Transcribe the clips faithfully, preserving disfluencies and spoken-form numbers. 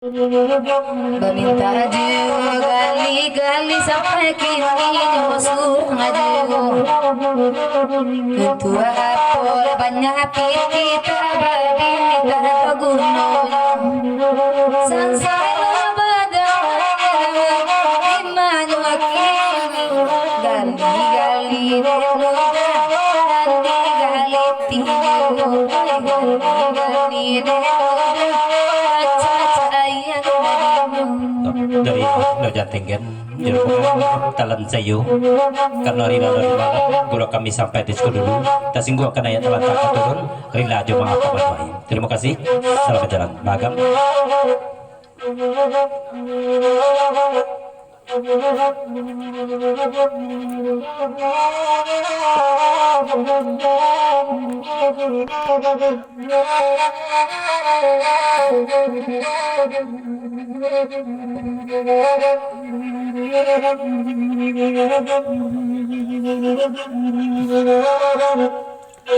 Bamintak juo gali-gali sampai kini nyo surang juo. Untuak apo lah banyak pitih tabari tak ado gunonyo. Sansaro badan di ma nyo kini. Gali-gali dek mudah, nan digali tigo. Gali-gali dek mudah, acak-acak ayam. Dari Lok Jatenggen, Jerobokan, Talan Sayo. Karano ari lah larut malam, gurau kami sampai di siko dulu. Tasingguangkan ayat talantak ka turun, rila jo maaf ka manuahi. Tarimo kasih. Salam bajalan. Bagam.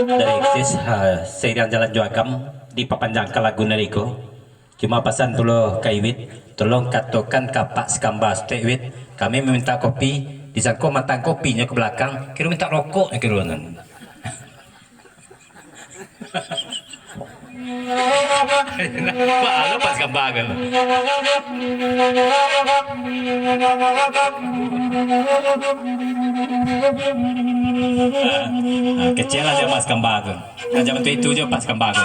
Dari Kris, ha, sairiang jalan jo Agam, dipapanjangkan lagu nan iko. Cuma pasan pulo ka Iwit, tolong katokan ka Pak Sakamba Stek Wit, kami mamintak kopi, disangko matang kopinyo ka balakang, kiro mintak rokok, kiro nan. Pak, alo Pak Sakamba kan? Ah, ah, kecil lah dia Pak Sakamba tu. Raja bantuak itu jo Pak Sakamba tu.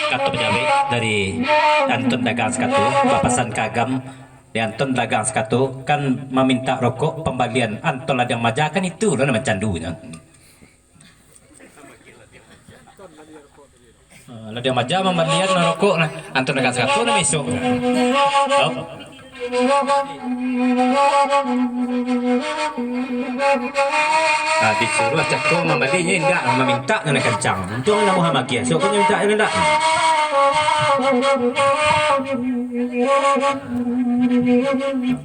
Kato pajawek dari Anton Dagang Sakato, bapasan ka Agam, di Anton Dagang Sakato, kan mamintak rokok pambalian Anton Ladiang Maja, kan itu lah nan mancandunyo. Ah, Ladiang Maja mambalian rokok lah. Anton Dagang Sakato nan maiso. Tau? Ah, disuruah cako mambali, inyo indak, mamintak nan kancang. Untuang namuah magiah, sok ko nyo mintak inyo indak.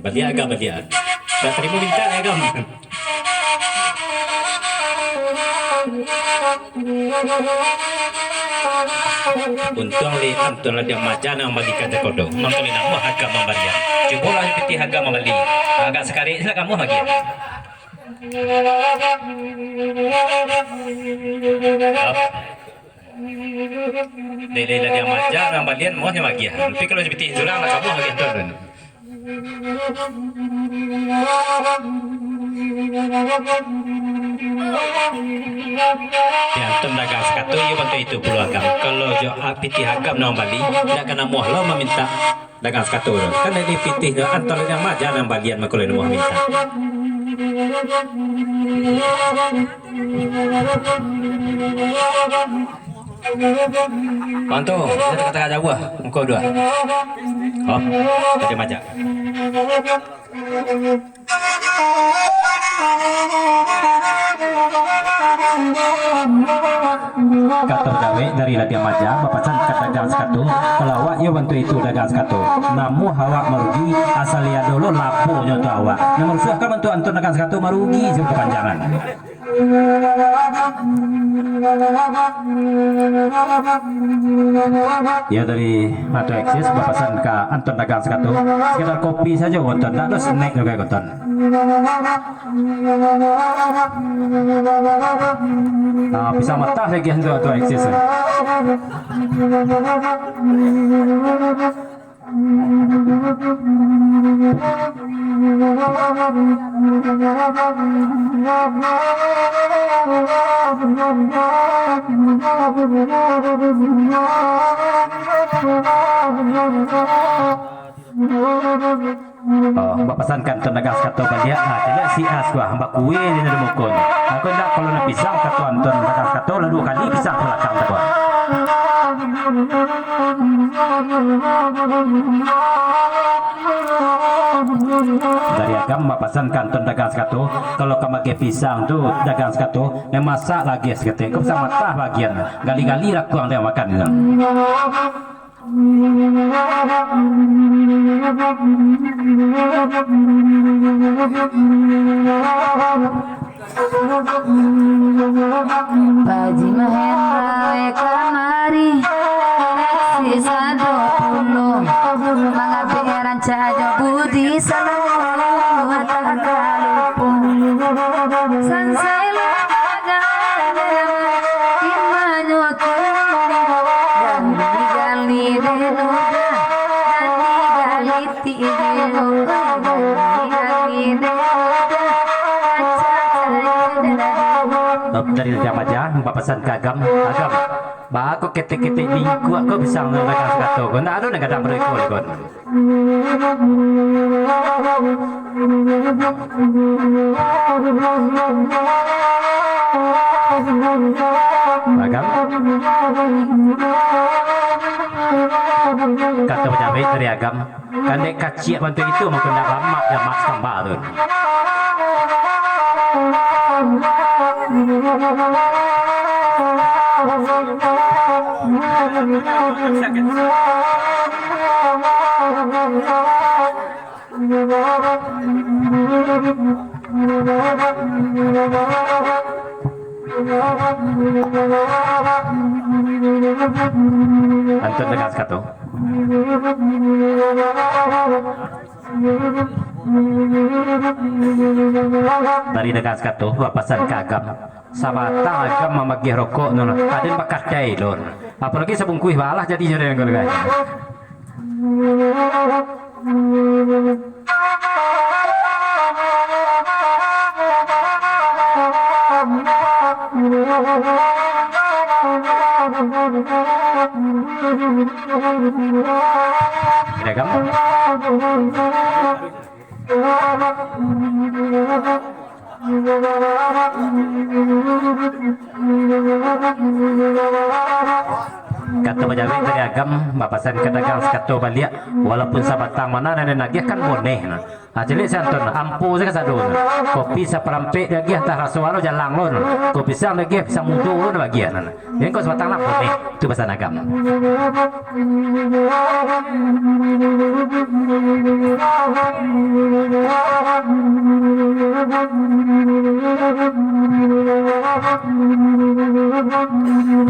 Baliak Agam, baliak. Dak tarimo mintak Agam. Untuang lai Anton Ladiang Maja nan mambalikan cako tu. Mangko lai namuah Agam mambalian. Cubolah pitih Agam mambali. Agak sakarek se lah kamuah lagi. Lai, lai Ladiang Maja nan mambalian, muahnyo magiah. Tapi kalau pitih surang lah kamuah lagi Anton. Di Anton Dagang Sakato, iyo bantuak itu pulo Agam. Kalau jo a-, pitih Agam nan mambali, indak ka namuah lo mamintak Dagang Sakato tu. Kan dari pitih jo Anton Ladiang Maja nan mambalian, mako lai namuah mintak. Wan tu, jan takah-takah jauah, muko duo. Oh, tadi majak. Kato dawek dari Ladiang Maja, bapasan ka Dagang Sakato, kalau awak iyo bantuak itu Dagang Sakato. Namuah awak marugi, asal iyo dulu labonyo tu awak. Nan marusuahkan bantuak Anton Dagang Sakato marugi, sajo kapanjangan. Iyo, dari Mata Eksis bapasan ka Anton Dagang Sakato, sekedar kopi sajo, Anton, ndak ado snack juo, Anton. Ah, pisang matah lagi tu, Mata Eksis. Oh, bapasan ka Anton Dagang Sakato baliak, ah, caliak si As, wah, bakue di muko. Aku indak, kalau nak pisang, kato Anton Dagang Sakato, lah duo kali pisang ka balakang, kato. Dari Agam bapasan ka Anton Dagang Sakato, kalau ka magiah pisang tu Dagang Sakato, nan masak lagi saketek, kok pisang matah bagian, gali-gali rakuang dia makan tu. Paji Mahendra kamari, sisa dua puluh, mangabek rancak jo budi salalu, tak kalupo. Sansai lah bajalan, imanyo tu gali-gali dek duda, gali-gali Dari Raja Maja, bapasan ka Agam, Agam, baa kok ketek-ketek bingkuak ko pisang nan dagang sakato ko, ndak ado nan gadang bareko ko. Agam. Kato bajawek dari Agam. Kan dek kaciak bantuak itu, mangko ndak lamak jamak samba tu. Antun dagang sakato. Dari dagang sakato, bapasan ka Agam. Sabatang Agam mamagiah rokok tu, aden bakadai lun. Apolai sabungkuih balah jadinyo dek Agam. Dagang. Kato bajawek dari Agam, bapasan ka dagang sakato baliak, walaupun sabatang ma nan den agiah kan boneh nah. Ha, caliak si Antun, ampo se kasado nah. Kopi saparampek diagiah, antah raso aro jalang lo nah. Kopi pisang diagiah, pisang mudo lo nah bagian nah. Jadi kok sabatang lah boneh, tu pasan Agam.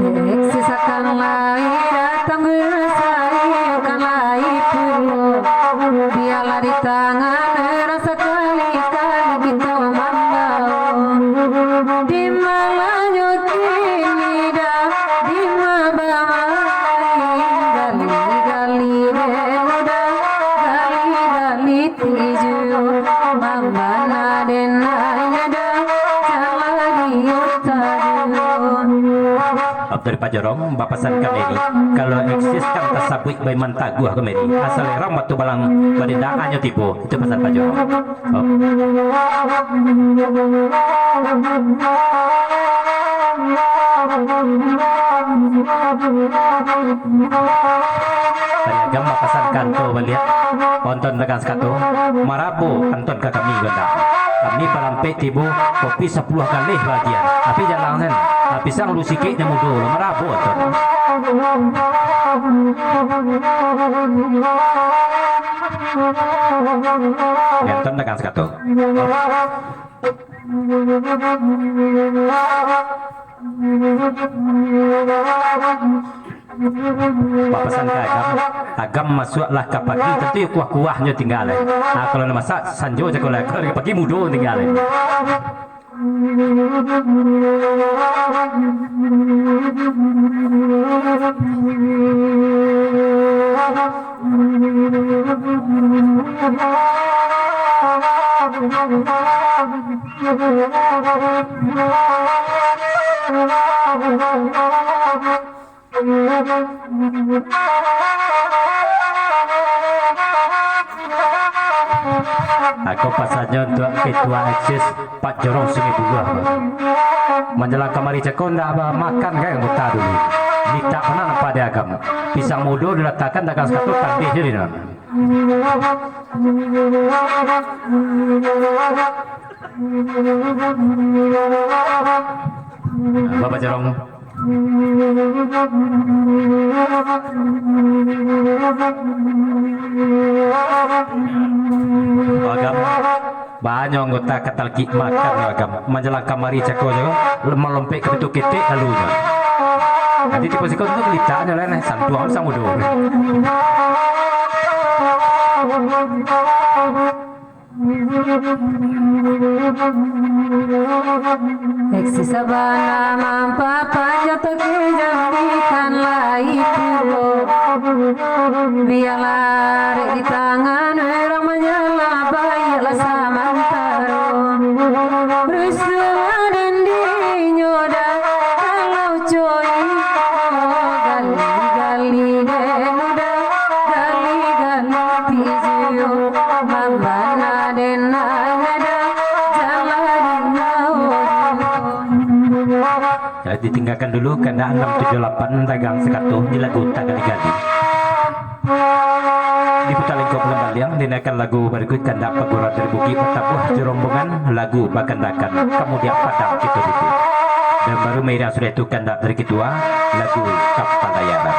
Dek sisakang lai datang, saiyo kan lai pulo. Bialah di tangan rasa kali-kali kito mambawo. Di mananyo kini dah, di ma bamain, gali-gali dek uda, gali-gali tijo, mambana den ai ado, jalani utaro. Abdul Pajorong bapasan ka Mary, kalau eksis kan tasabuik baiman taguah ka Mary, asal erang batu balang, badendang anyo tibo, itu pasan Pajorong. Op. Panyagam bapasan kanto baliak, Antun dagang sakato, marabo Antun ka kami, gondang. Kami parampek tibo, kopi sapuluah galeh bagian. Tapi jalang sen, ha, pisang lu sikik nyo mudo lo, marabo Antun. Antun dagang sakato. Bapasan ka Agam, Agam masuaklah ka pagi, tantu iyo kuah-kuahnyo tingga lai. Nah, kalau nak masak, sanjo cako lai. Kalau ka pagi, mudo tingga lai. Ako pasannyo untuak Ketua Eksis, Pak Jorong Sungai Buruah. Manjalang kamari cako ndak bamakan ka anggota dulu. Mintak bana nampak di Agam. Pisang mudo dilatakkan dagang sakato tambih je di nan. Bapak Jorong, Agam, banyak anggota ka talkik makan, Agam. Manjalang kamari cako jo, malompek ka pintu ketek lalu nyo. Nanti tibo siko tu gelitak nyo lah, santuang sang mudo. Eksi sabana mampapanjang toke jambi kan lai pulo. Bialah dek di tangan urang manyalah, baiaklah samantaro. Rusuah den dinyo dah, kalau coi gali-gali den udah, gali-gali tijuo, mambana den nan ada, jalan di. Jadi, ditinggakan dulu kandak anam tujuah lapan, dagang sakato di lagu Tagali-gali. Di Putalingko Palembaliang, dinaikkan lagu barikut kandak Paguran dari Bukik Batabuah jo rombongan, lagu bakandakan Kamudiak Padang Kito Duduak. Dan baru mairiang sudah itu kandak dari Kitua, lagu Kapal Layar.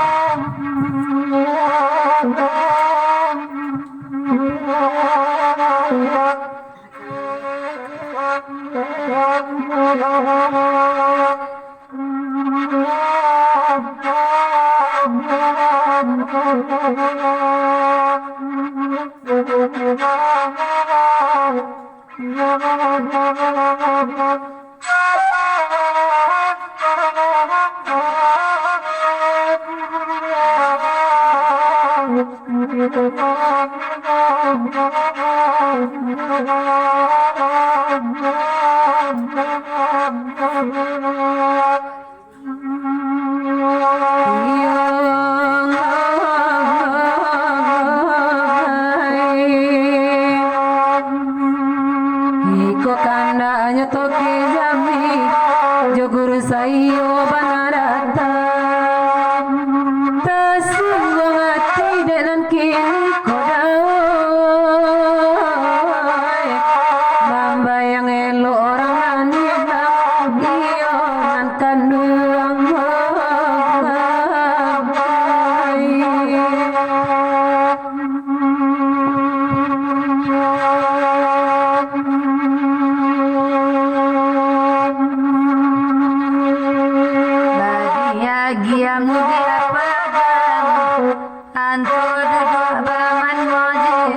Iko kandaknyo toke jambi jo guru saiyo bana datang. Tasungguang ati dek nan kini ko dawai, mambayang elok urang nan inang, iyo nan kanduang. Bagi-agi amudiak padang, anto duduak bamanojek,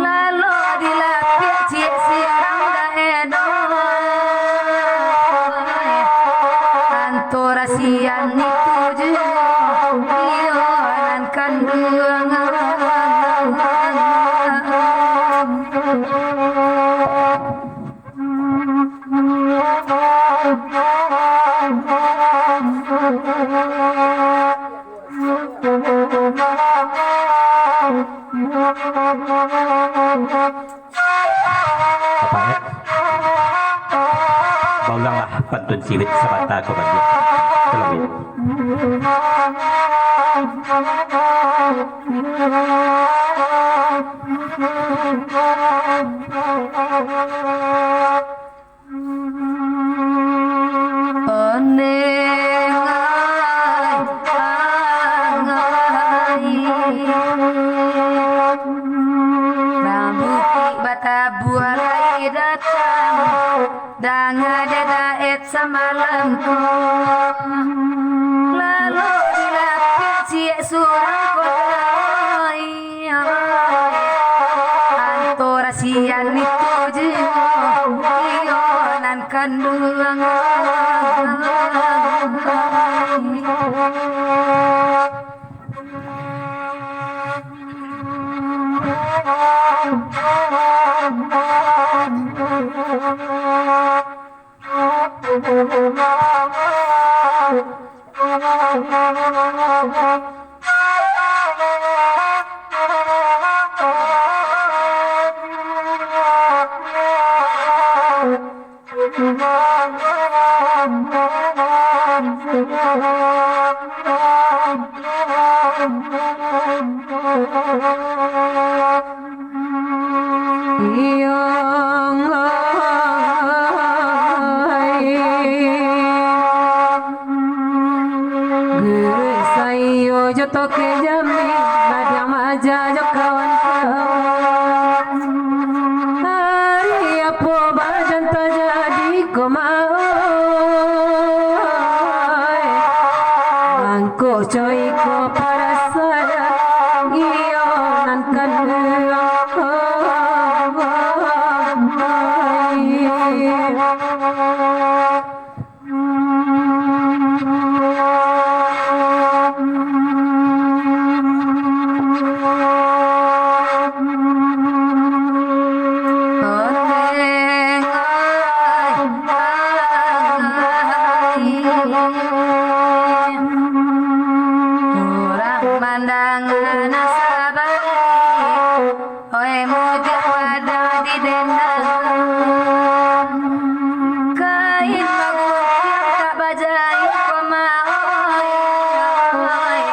lalo dilapiak ciek sirang daedo. Anto rasian itu juo, iyo nan kanduang. Bapak, eh? Baulanglah pantun siwit sabanta ko bagi. Kalau gitu. Ondeh ai, angai. Rang Bukik Batabuah lai datang, danga dek gaek samalam ko. Lalo dilapiak ciek surang ko lai. Anto rasian itu juo, iyo nan kanduang. Iyo, ai. Mangko coiko parasaian iyo nan kanduang. Urang mandanga nan sabalik, oi, mujak padah di dendang. Kain bagupiang tak bajahit koma, oi, oi.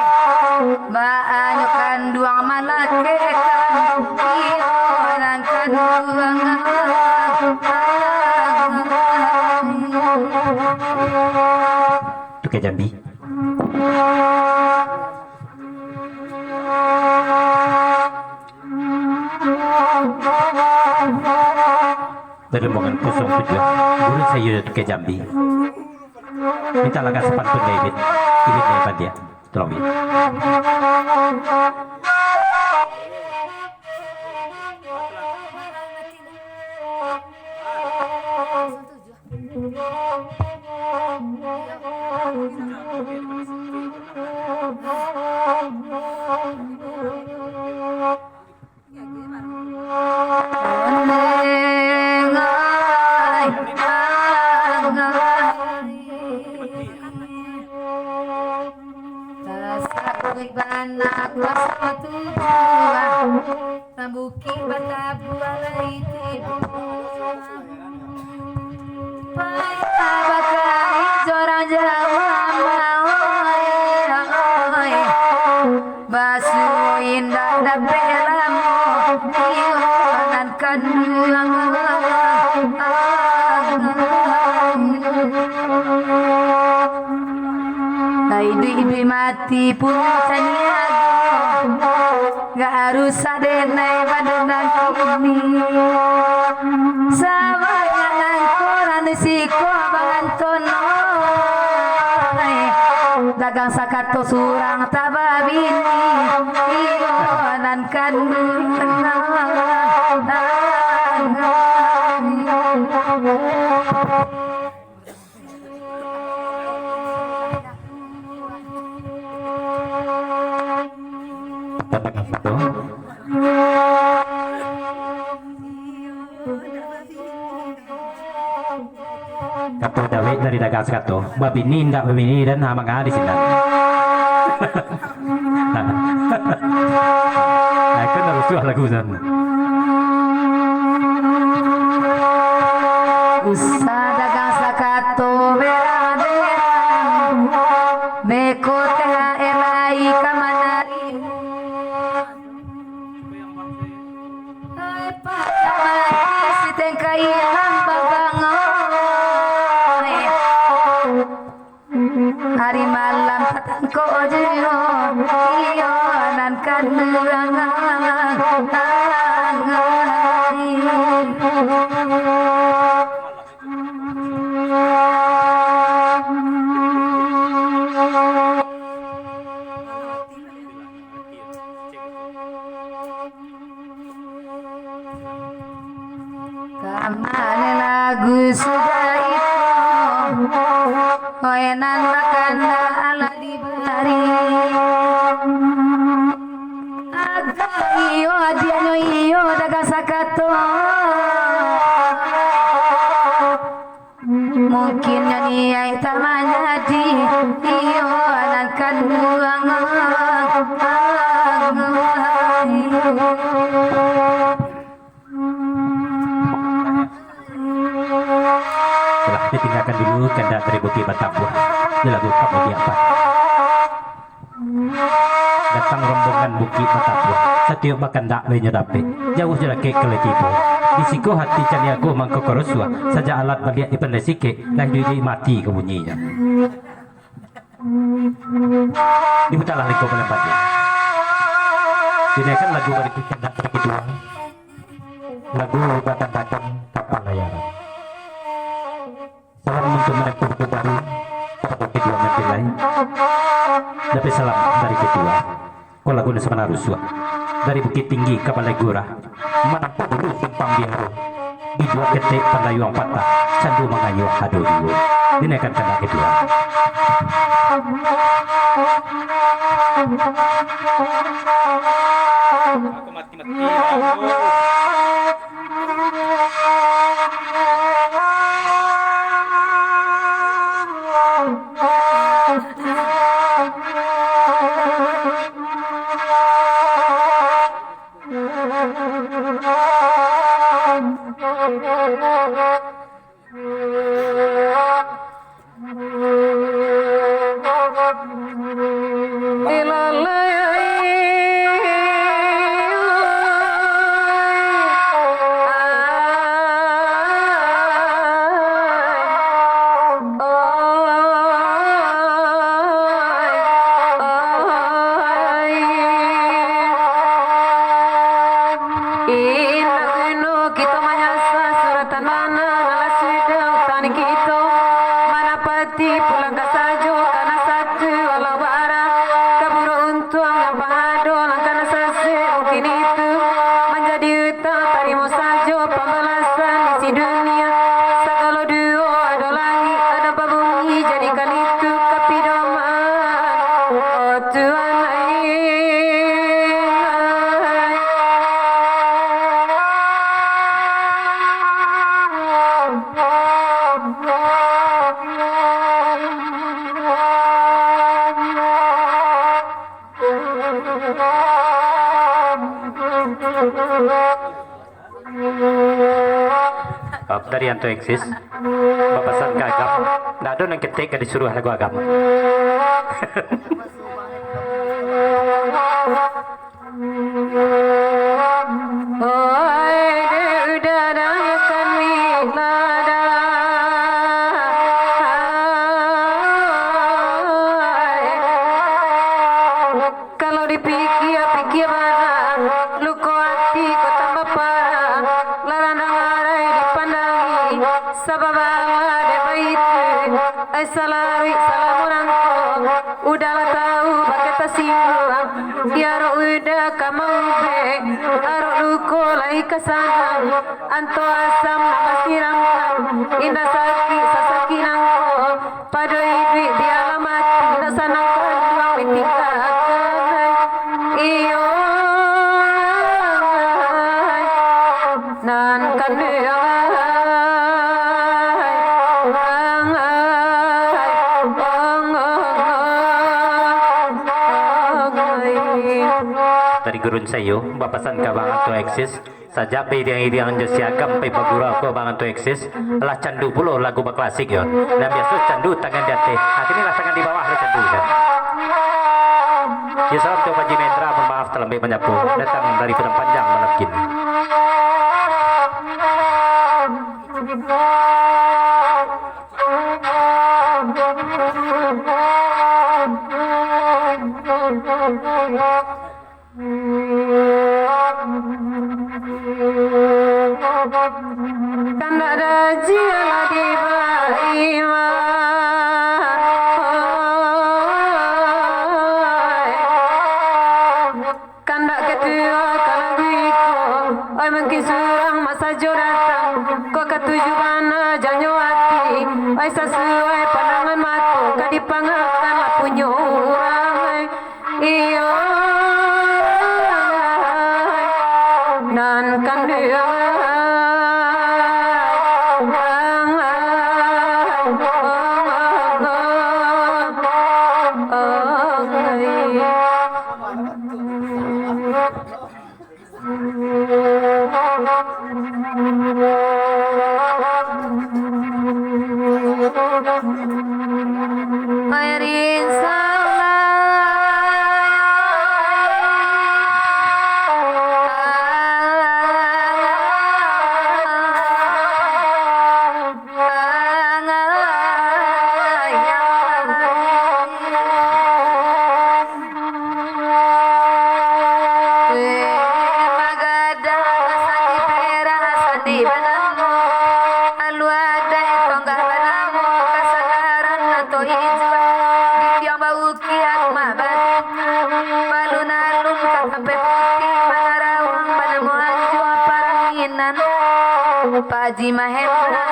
Baanyo kanduang malakekan, iyo nan kanduang. Tuka Jambi. Dari rombongan kosong tujuah, guru sayo Tuka Jambi. Minta langkah sapantun dari Ibin, Ibin dari Bandia. Tolong, Ibin. Tasabuik bana kuaso tubuah, bukik batabuah lai tibo. Payah bakari jorang jauah, oi, oi. Basuo indak dapek lamo, iyo nan kanduang. Lai iduik-iduik mati punyo caniago, gak rusak denai badan kini. Sabanyak nangko nan siko bangantono, dagang sakato surang tak babini, iyo nan kanduang. Datang ka situ. Kato dawek dari dagang sakato, babini indak babini dan ha manga di sinan. Nah, kan harus suah lagu san. Usah dagang sakato berang-berang, beko T H R lai ka manarimo. Hai, pacah mati sitengka ilang babango. Ari malam tatangkok juo, iyo nan kanduang. Kamana lagu sudah itu, oi nan bakandak alah dibari. Agak iyo, adiaknyo iyo, dagang sakato. Mungkin nyo niaik tak manjadi, iyo nan kanduang. Telah ditinggalkan dulu kandak dari Bukik Batabuah. Di lagu kamudian, Pak. Datang rombongan Bukik Batabuah, satiok bakandak lai nyo dapek, jauah jo dakek ka lai tibo. Di siko hati caniago mangko ka rusuah, sajak alat baliak di pandai sikek, lah iduik-iduik mati ka bunyinyo. Diputarlah lengkok balambaknyo. Dinaikkan lagu bariku kandak bagi duo, lagu batandakan kapalayaran. Sabana rusuah, dari Bukik Tinggi ka Balai Gurah, manampak dulu simpang biaro, dibuek ketek pandayuang patah, candu mangayuah ado duo, dinaikan kandak kedua. Indak guno kito manyasa, suratan mana nan lah sudah utang di kito. Manapati pulang ka sajo, kana satu walau bara. Kaburuk untuang nan pangado, nan kana sasek mungkin itu manjadi utang. Tarimo sajo pambalasan di si dunia. Sagalo duo ado langik, ado pabumi jadi kalitu kapidoman. Oh Tuhan ai. Maaf dari Anto Eksis, bapasan ka Agam, ndak ado nan ketek ka disuruah lagu Agam. Oi, dek udah dah kami ladang. Kalau dipikia-pikia bana, luko ati ko tambah parah. Lah randang larai dipandangi, sabab alah dek baitu. Ai salaruik salamu nangko, udahlah tahu bakeh tasingguang. Di arok udah ka maubek, arok luko lai ka sanang. Anto asam nan masih rantang, indak sakik sasakik nangko. Pado iduik bialah mati, nak sanang kanduang ditinggakan. Iyo, nan kanduang. Dari gurun sayo, bapasan ka Bang Anto Eksis, sajak bairiang-iriang jo si Agam pai bagurau ko Bang Anto Eksis, lah candu pulo lagu baklasik yo. Nan biaso candu tangan di ateh, nah kini lah tangan di bawah lah candu nyo. Yo salam tu Pak Haji Mendra, mohon maaf talambek manyapo, datang dari Padang Panjang malam kini. Kandak dajialah dibaima. Kandak ketua kalau biko, oi mungkin surang mak sajo datang. Kok katuju bana janyo ati, oi sasuai pandangan mato, ka dipangakan lah punyo urang, oi. Iyo, nan kanduang. Magadang sandi perak sandi banamo, alu adaik tonggah banamo, kasadaran atau ijuan, ditiang baukian mabatu, balun-alun Nan Pak Haji Mahendra.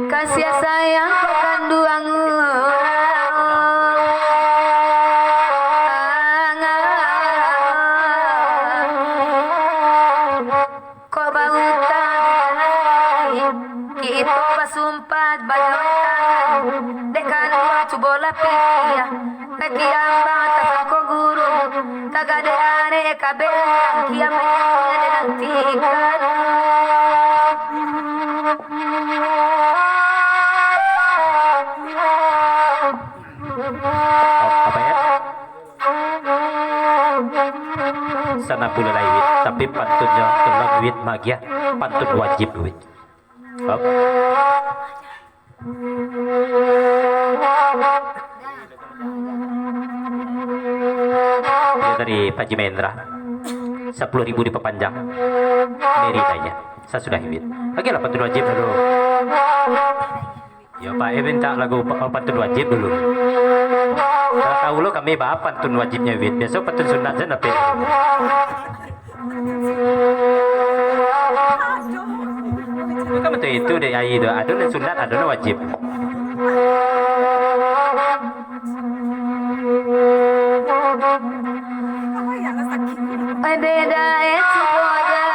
Kasih sayang pakanduang. Kok bautang, kito basumpah bajauah tangan. Dek kanduang cubolah pikia. Bagi amba tasangko guru, tagak dek arek kabek urang, kiamat nan dinantikan. Apa ya? Sana pula lai, Wit. Tapi pantunnyo tolong, Wit, magiah. Pantun wajib, Wit. Op. Yo, dari Pak Haji Mahendra, sapuluah ribu dipapanjang. Meri sajo. Sasudah Wit. Oke lah, pantun wajib dulu. Yo, Pak, eh, minta lagu pa-, pantun wajib dulu. Ndak tahu lo kami ba pantun wajibnyo, Wit. Biaso pantun sunat sajo dapek. Bukan betul itu, Dek Ai tu. Ado nan sunat, ado nan wajib. Ai beda itu jangan.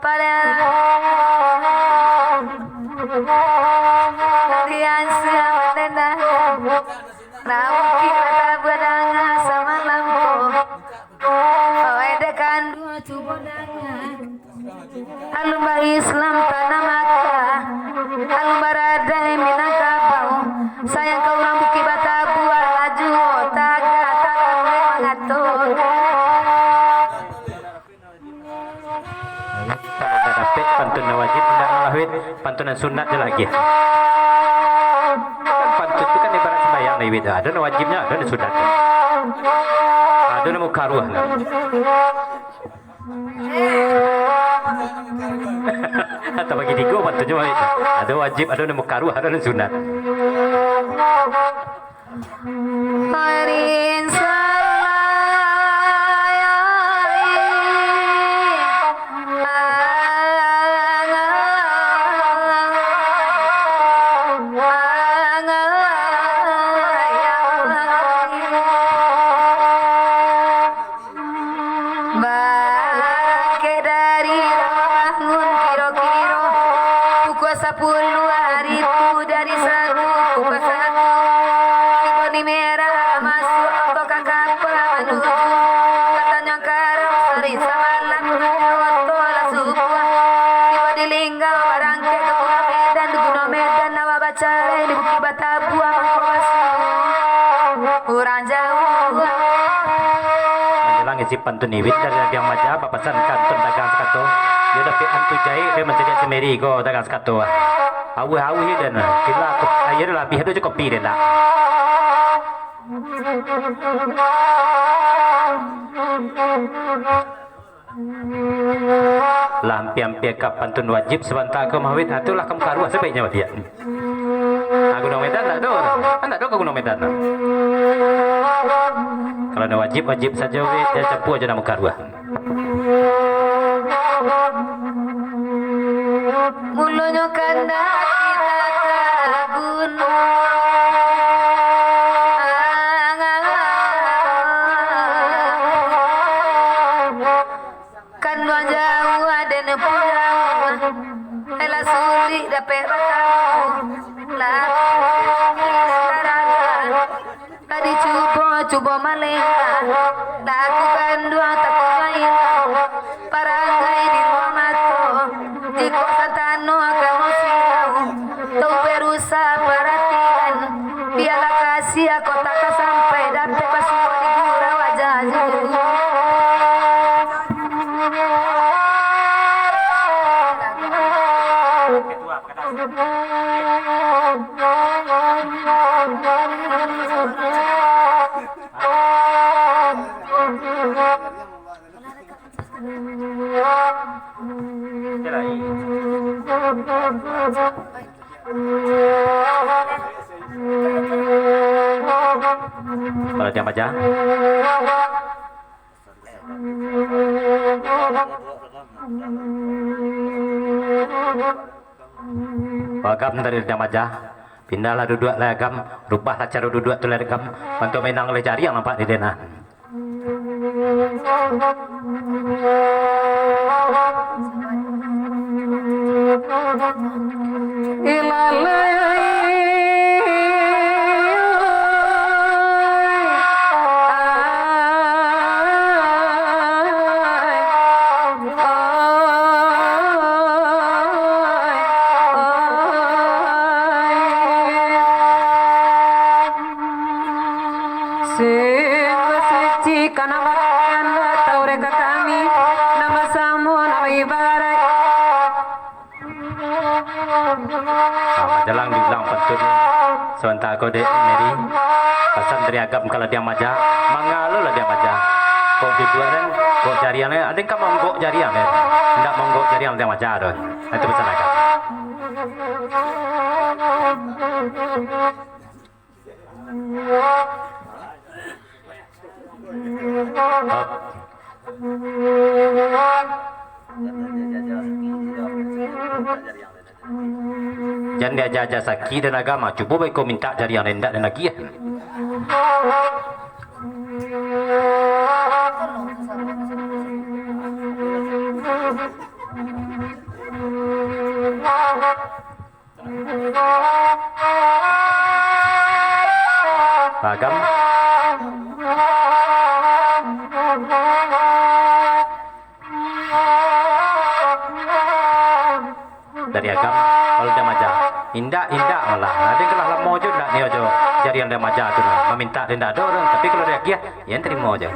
Pada Rian sudah mendengar. Namun kita tak berdengar samalam ko. Oi, dek kanduang cubo dangar. Alun ba-Islam tanah Makkah, alun baradaik Minangkabau. Sayang ka urang Bukik Batabuah, laju tagak talamai mangato. Kalau ndak dapek pantun nan wajib, ndak lah, Wit. Pantun nan sunat je lagi. Kan pantun tu kan ibarat sembahyang lah, Wit. Ado nan wajibnyo, ado nan sunat. Ado nan mukaruah lah. Atau bagi tigo pantunnyo, Wit. Ado wajib, ado nan mukaruah, ado nan sunat. Khairin salah ya. Bangkek dari bangun kiro-kiro pukua sapuluah hari tu, dari sagu pukua satu. Tibo di Merah masuak oto ka kapal manuju ka Tanjuang Karang, sari samalam oto lah subuah. Tibo di Linggau barangkek ka Pulau Medan, di Gunung Medan awak bacarai, di Bukik Batabuah mangko basuo. Urang jauah. Manjalang isi pantun Iwit dari Labiang Maja, bapasan kantun dagang sakato. Iyo dapek antu jahek, pai mancaliak sendiri ko dagang sakato. Auih-auih den, kila ko-, aia labiah ado jo kopi den dak. Lah ampia-ampia ka pantun wajib sabanta ko mah Wit, ha, tu lah ka mukaruah sabaiknyo Wit. Ha, Gunung Medan ndak ado. Ha, ndak ado ka Gunung Medan. Kalau nan wajib, wajib sajo Wit, jan campua jo nan mukaruah. Mulonyo kandak kita ka gunung. Kanduang jauah den pulang, lah sulik dapek batamu. Lah, lah dicubo, cubo malengah. Lah aku kanduang takujuah ilang. Parangai di ruang mato, jikok santano kamu silau. Tau berusaha paratian, bialah kasih kota ka sampai, dapek basuo di gurau wajah. Kalau diam aja. Agam dari diam aja. Pindahlah duduak lai agam. Rubahlah caro duduak tu lai agam. Bantuak mainang lai jariang nampak di dena. Sungguah suci ka nan bakandak tau dek ka kami, nan basamo, nan baibarat. Ah, jalang diulang pantun sabanta ko, Dek Mary. Pasan dari agam kalau diam aja, mangalolah diam aja. Kok duduak den, kok jariang den, aden ka maunggok jariang den. Indak maunggok jariang diam aja tu. Itu pasan agam. Jan diaja-aja sakik den agam, cubo baiko mintak jariang den, indak den agiah. Agam. Dari agam, kalau diam aja. Indak, indak malah. Nah, den kalah lamo jo, indak nio jo. Jariang diam aja tu nah. Mamintak den indak ado tu. Tapi kalau diagiah, yo tarimo jo.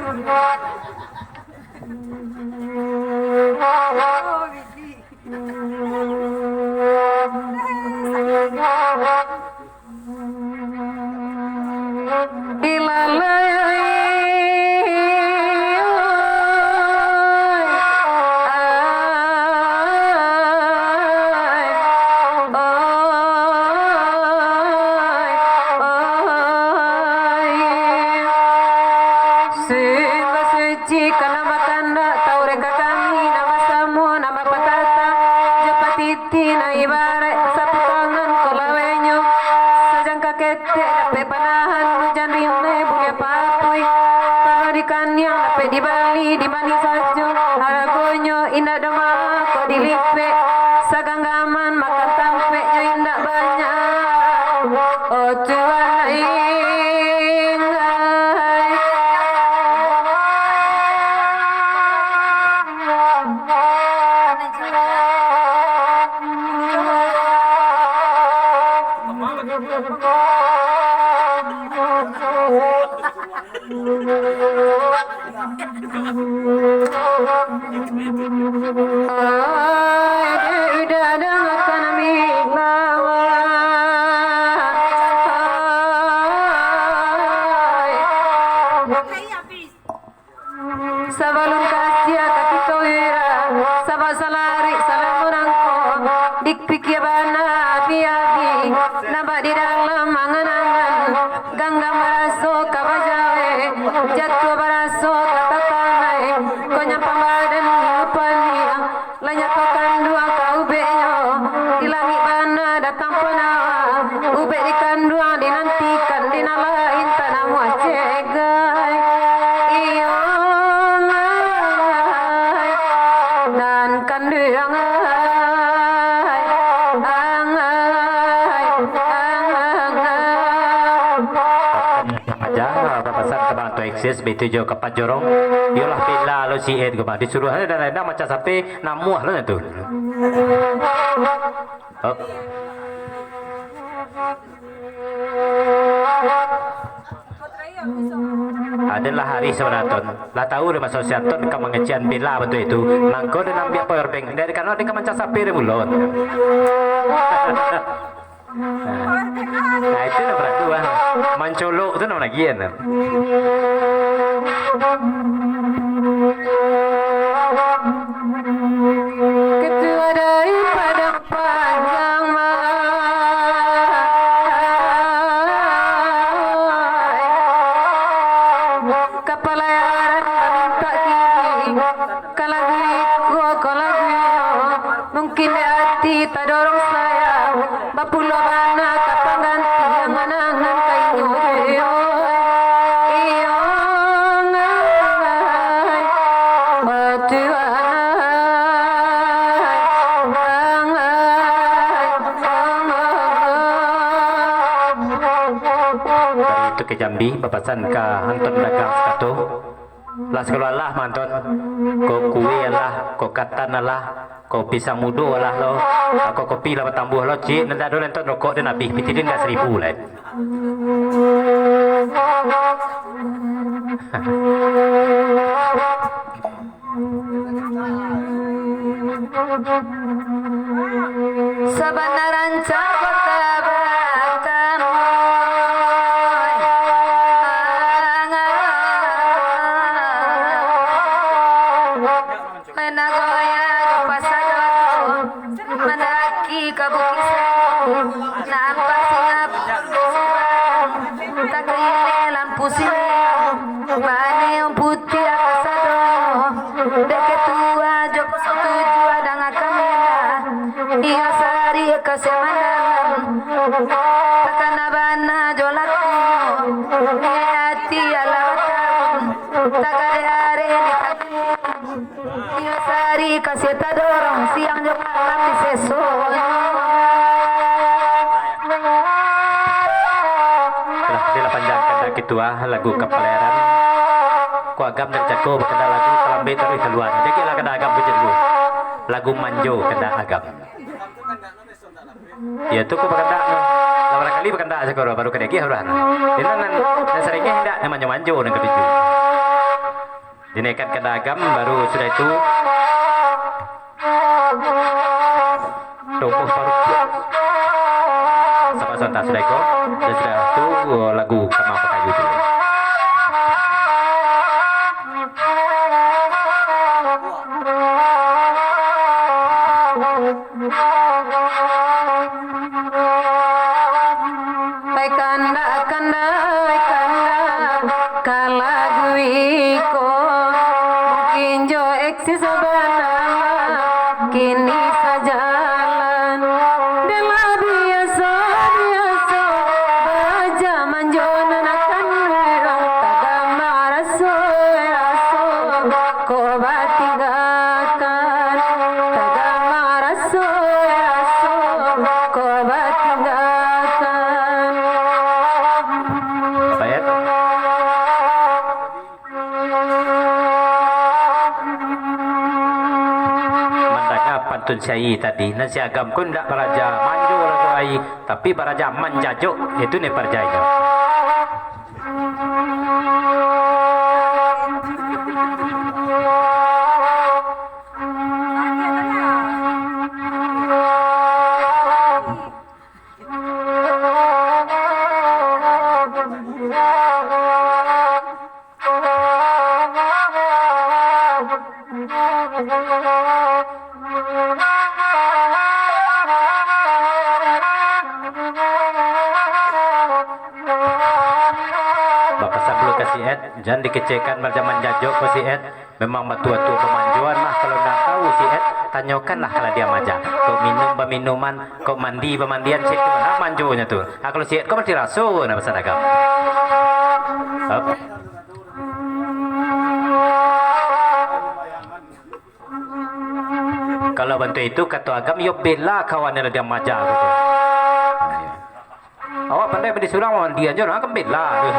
Sungguah suci ka nan bakandak tau dek ka kami, nan basamo, nan bapatata, jo patiti nan ibaraik saputangan kolawenyo, sajangka ketek dapek panahan, hujan rinai buliah papuik, pado di kaniang dapek dibali, di mani sajo aragonyo, indak doh mako dilipek, saganggaman makan tampeknyo indak banyak. Oh Tuhan, ingai. Sabalun kasiah katiko wira, sabab salarik salamo nangko, dipikia bana abi-abi, nampak di dalam angan-angan. Ganggam baraso ka bajawek, jatuah baraso ka tatanai, ko nyampang badan hidup paniang, lah nyato kanduang ka ubeknyo, di langik bana datang panawa, ubek di kanduang dinantikan, di nan lain tak namuah cegai. Iyo, ngai, nan kanduang, ngai, ngai, ngai. Aja, bapasan ka Bang Tuan Eksis, baitu jo ka Pajorong. Iyolah, pila lo si Ed ko, Bang. Disuruah aja dan lain macam sape, namuah lo tu. Hop. Aden lah hari sabananyo, lah tahu dek maso si Anton ka mangecekan bela bantuak itu. Mangko den ambiak power bank. Dari kano den ka mancasapir dek mulo. Nah, itu nan paralu ah. Mancolok tu nan bagian tu. Ketua dari Padang Panjang, kapalayaran mintak kini, ka lagu iko, ka lagu iyo, mungkin dek ati tadorong sayang, bapulo bana ka pangganti angan-angan ka inyo, iyo, iyo, ngai, batuanai, ngai, ngai. Dari itu ka Jambi, bapasan ka Anton dagang sakato. Lah sagalo alah, Anton. Ko kue alah, ko katan alah, ko pisang mudo alah lo, ko kopi lah batambuah lo, ciek nan dak ado, Anton, rokok den abih, pitih den dak saribu lai. Sabana rancak kota Batam, Nagoya jo Pasar Baru, mandaki ka Bukik Singap, nampak Singap, takilek lampu silau, bana putiah kasado, dek ketua jo kosong tujuah dangakan mena, iyo sari ka Semandalam, takana bana jo lakunyo, iyo ati alah batarung, tagareh-areh di Iyo sari kasiah tadorong, siang jo malam disesonyo. Lah, dilah panjang kandak kitu ah, lagu kapalayaran. Ko agam dari jago bakandak lagu, talambek taruih kaluar. Jadi lah kandak agam ko jadi dulu. Lagu manjo kandak agam. Iyo tu ko bakandak tu. Lah bara kali bakandak sakarang, baru ka diagiah urang. Ino nan, nan saringeh indak, nan manjo-manjo nan katuju. Dinaikan kandak agam, baru sudah itu tumbuh parupuak. Sabanta sudah iko, dan sudah tu lagu Kamang Bakayu tu. Ai kandak, kandak, ai kandak, ka lagu iko, mungkin jo eksis bana, kini sajalan. Dek lah biaso, biaso, bajaman jo nan akan urang, tagama raso, raso. Ko batinggakan, tagama raso-raso, ko batinggakan. Apa ya? Mandanga pantun syair tadi, nan si Agam ko indak baraja manjo lagu ai, tapi baraja manjajok, itu ni paraja inyo. Bapasan pulo ka si Ed, jan dikecekan baraja manjajok ko si Ed. Memang batua-tua pamanjoan mah, kalau ndak tahu si Ed, tanyokanlah ka Ladiang Maja. Kok minum baminuman, kok mandi bamandian, cek tu nah manjonyo tu. Ah, kalau si Ed ko berarti raso nah pasan Agam. Hop. Kalau bantuak itu, kato Agam, yo bela kawan Ladiang Maja tu. Awak pandai badi surang, mandian jo, Agam bela tu.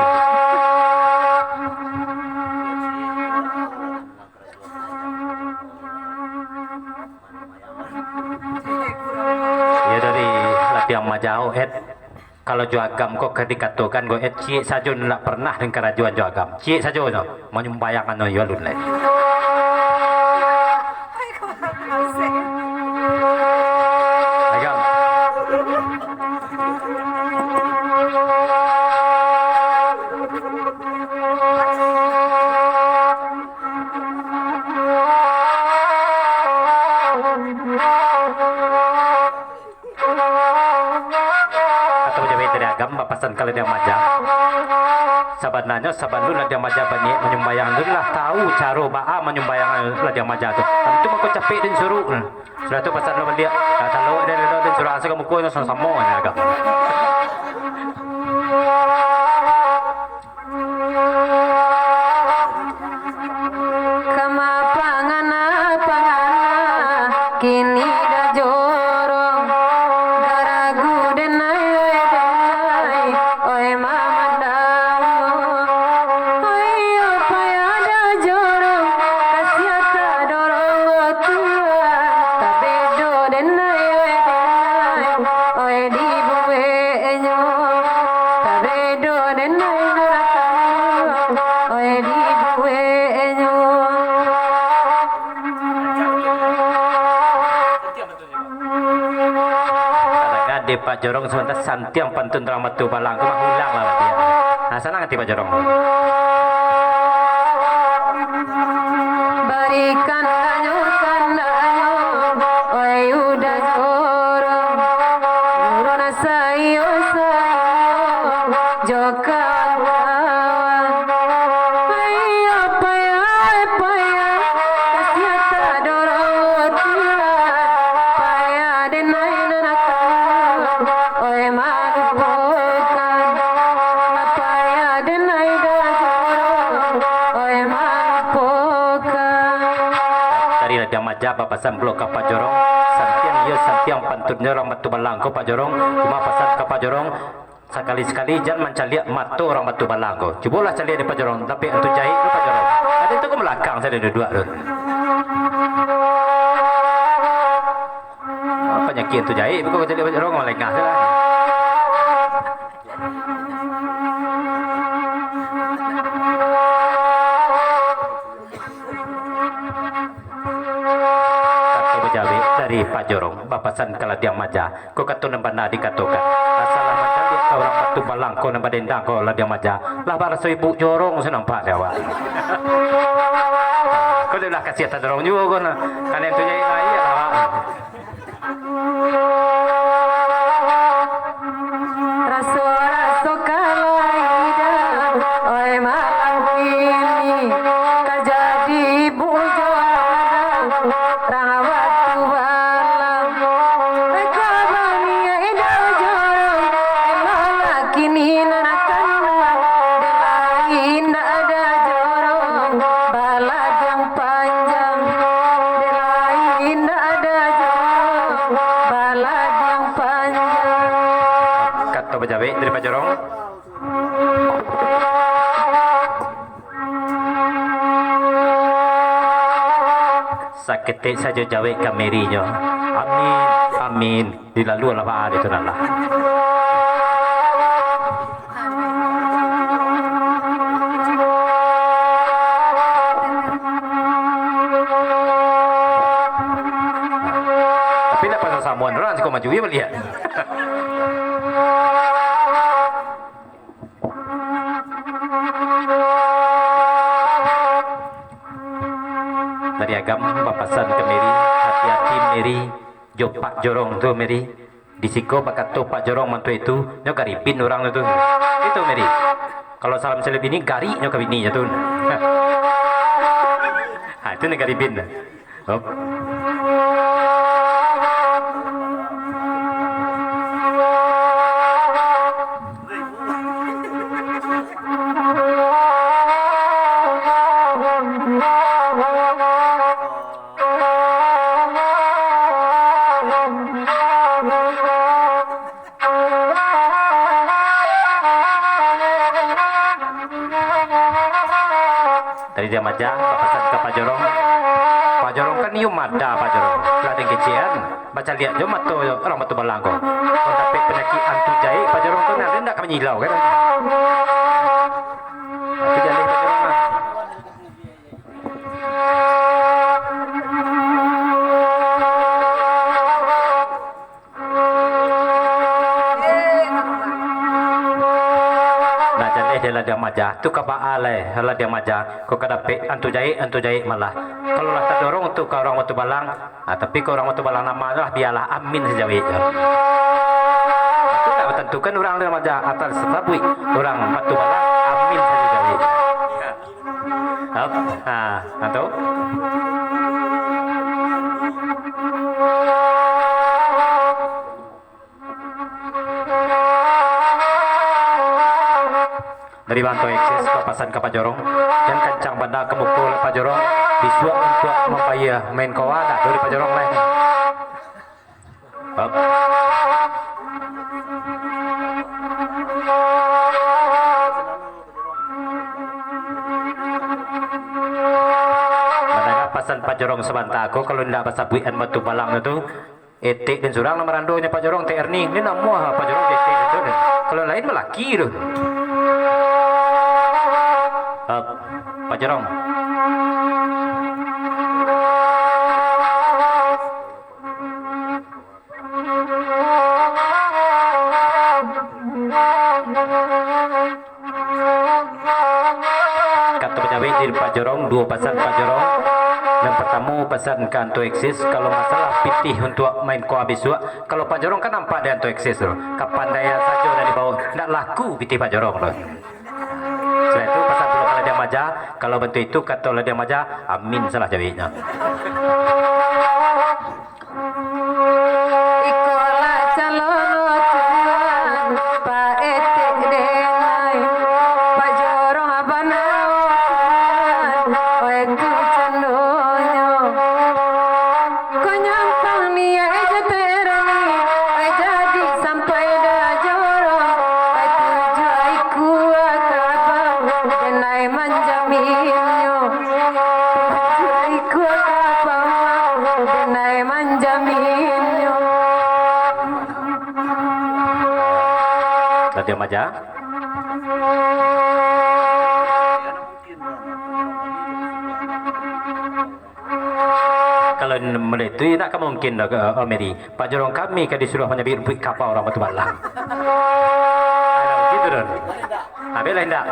Yo dari Ladiang Maja, Ed. Kalau jo Agam ko ka dikatokan ko, eh, ciek sajo ndak pernah den karajoan jo Agam. Ciek sajo nyo, manyumbayang anu yo alun lai. Agam. Agam bapasan ka Ladiang Maja. Sabananyo, sabalun Ladiang Maja baniaik manyumbayang tu lah tau caro baa manyumbayang Ladiang Maja tu. Tantu mangko capek den suruik. Sudah tu pasan lo baliak. Dah talok den, den, den suruik asa ka muko, samo-samo nyo Agam. Kama pangana-pangana, kini dah jorong. Garagu denai, oi denai, oi mamandango. Oi, oi, payah dah jorong, kasiah tadorong, oh Tuhan. Tabedo denai, oi denai, oi dibueknyo. Tabedo denai, oi dibueknyo. Kadang dek Pak Jorong sabanta santiang pantun urang Batu Balang ko mah ulang lah dia. Nah, sanang ati Pak Jorong. Barikan danyo, kan danyo, oi udah jorong. Jorong saiyo-saiyo jo kawan-kawan. Ayo payah, payah, kasiah tadorong, oh Tuhan. Payah denai nan akan, oi malupokan. Payah denai dah jorong, oi malupokan. Dari Ladiang Maja bapasan pulo ka Pak Jorong, santiang iyo santiang pantunnyo urang Batu Balang ko Pak Jorong, cuma pasan ka Pak Jorong, sakali-sakali jan mancaliak mato urang Batu Balang ko. Cubolah caliak di Pak Jorong, tapi antu jahek tu Pak Jorong. Ado tu ka balakang sajo duduak tu. Apa panyakik antu jahek, bukan caliak Pak Jorong, malengah sajo lah. Kato bajawek dari Pak Jorong, bapasan ka Ladiang Maja, ko kato nan bana dikatokan. Asalah mancaliak ka urang Batu Balang ko nan badendang ko Ladiang Maja, lah baraso ibuk jorong se nampak di awak. Ko lah kasiah tadorong juo ko nah, kan antu jahek lai lah awak. Raso-raso ka lai dah, oi malam kini, ka jadi bujo dah, rang Batu Balang. Oi ka baniaik dah jorong, oi malam kini nan akan, dek lai indak ado jorong, baladiang panjang, dek lai indak ado jorong, baladiang panjang. Kato bajawek dari Pak Jorong. Saketek sajo jawek ka Mary nyo. Amin, amin. Dilalu lah baa di tu nan lah. Tapi ndak pasasamuan urang, siko maju, iyo baliak. Dari Agam bapasan ka Mary, hati-hati Mary, jo Pak Jorong tu Mary. Di siko bakato Pak Jorong mantua itu, nyo garibin urang tu. Itu Mary. Kalau salam salib ini, garik nyo ka bini nyo tu. Ha, itu nyo garibin. Hop. Tadi dia majak, bapasan ka Pak Jorong. Pak Jorong kan iyo mada, Pak Jorong. Lah den kecekan, bacaliak jo mato urang Batu Balang ko. Kalau dapek panyakik antu jahek, Pak Jorong tu nah, den ndak ka manyilau, kan? Tapi jaleh Pak Jorong lah. Nah, jaleh dek Ladiang Majah. Tu ka baa lai Ladiang Majah. Ko ka dapek antu jahek, antu jahek malah. Kalau lah tadorong tu ka urang Batu Balang, ah, tapi ka urang Batu Balang nan ma tu lah, bialah, amin sajawek tu. Tu ndak batang Tukan urang Ladiang Maja, atau sabuik urang Batu Balang, amin sajo jawek. Hop, ha, ha, tu. Dari Bang Tuan Eksis, bapasan ka Pak Jorong, jan kancang bana ka muko lah Pak Jorong, bisuak untuak mambayia main koa dah dari Pak Jorong lah. Hop. Mandanga pasan Pak Jorong sabanta ko, kalau indak basabuikan Batu Balang tu, Etek den surang lah marandonyo Pak Jorong, Tek Erni. Ni namuah Pak Jorong Etek tu ni. Kalau lain malaki tu. Ah, Pak Jorong. Kato bajawek dari Pak Jorong, duo pasan Pak Jorong. Yang partamo pasan ka Anto Eksis, kalau masalah pitih untuak main koa bisuak, kalau Pak Jorong kan nampak di Anto Eksis tu, kapandaian sajo dari bawah, ndak laku pitih Pak Jorong tu. Selain tu, pasan pulo ka Ladiang Maja, kalau bantuak itu kato Ladiang Maja, amin salah jaweknyo. Ikolah calon tuan, Pak Etek denai, Pak Jorong abana tuan, oi tu candonyo. Ko nyampang niaik jo terani, oi jadi sampai dah jorong, oi tujuah ikua kabau, denai manjaminnyo. Tujuah ikua kabau, denai manjaminnyo. Ladiang Maja. Kalau model tu, indak ka mungkin doh, eh, Om Eri. Pak Jorong kami ka disuruah manyabik rumpuik kabau urang Batu Balang. Indak mungkin tu, Don. Abih lah indak.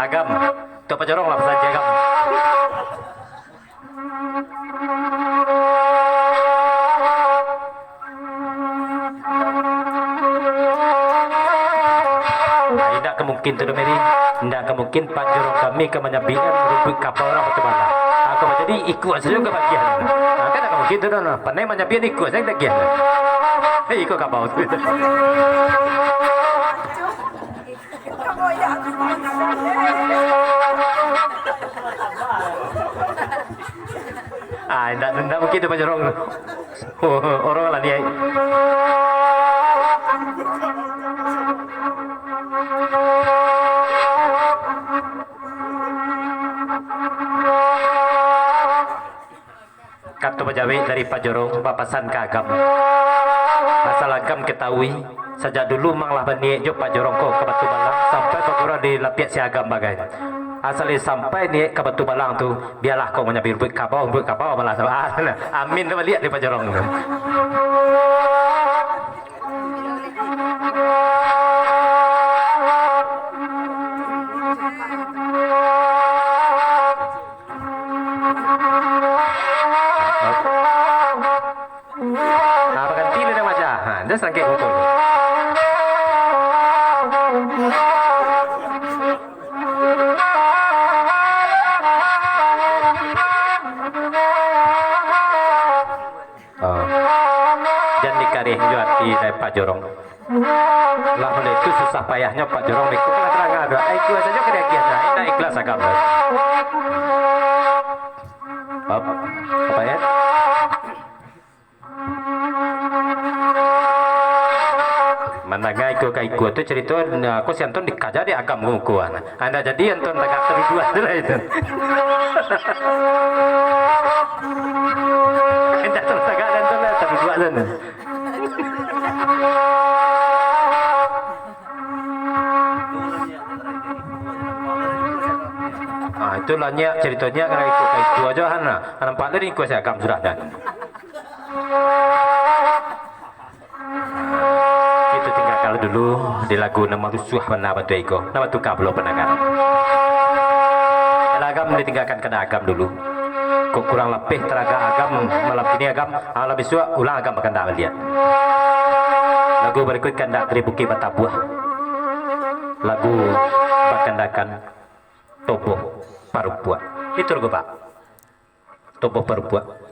Agam. Tu Pak Jorong lah pasan Agam. Nah, indak ka mungkin tu doh, Mary. Indak ka mungkin Pak Jorong kami ka manyabik rumpuik kabau urang Batu Balang. Aku jadi ikut sajo ka bagian. Nah, kan indak ka mungkin tu doh, nah. Pandai manyabik ikut sajo bagian. Eh, ikut kabau tu. Ah, indak, indak mungkin tu Pak Jorong. Oh, orang lah ni, ai. Kato bajawek dari Pak Jorong bapasan ka Agam. Asal Agam katahui, sajak dulu Mang lah baniaik jo Pak Jorong ko ka Batu Balang, sampai bagurau di lapiak si Agam bagai. Asal sampai niaik ka Batu Balang tu, bialah ko manyabik rumpuik kabau, rumpuik kabau malah tu. Ah, amin tu baliak dari Pak Jorong tu. Ah, baganti lah dah macam. Ha, dah sangkek betul. Ah. Jan dikareh jo ati dek Pak Jorong. Lah mulai tu susah payahnyo Pak Jorong, beko lah tarang ado. Ai, ikhlas sajo ka diagiah, nah, indak ikhlas agam. Bab, apa ya? Mandanga iko ka iko tu carito, nah, ko si Anton dikaja dek agam ko, nah. Indak jadi Anton tagak taduduak tu lah itu. Indak Anton tagak, Anton lah taduduak tu, nah. Ah, itulah nyo caritonyo, kalau ikut ka itu ajo, han, nah. Nampak tadi ikut si agam sudah, dah. Kito tinggakan dulu di lagu nan marusuah bana bantuak iko. Nan batuka pulo pandangaran. Agam ditinggakan kandak Agam dulu. Kok kurang lapeh taragak Agam malam kini Agam, alah bisuak ulang Agam bakandak baliak. Lagu barikuik kandak dari Bukik Batabuah. Lagu bakandakan Toboh Parupuak. Itu lagu, Pak. Toboh Parupuak.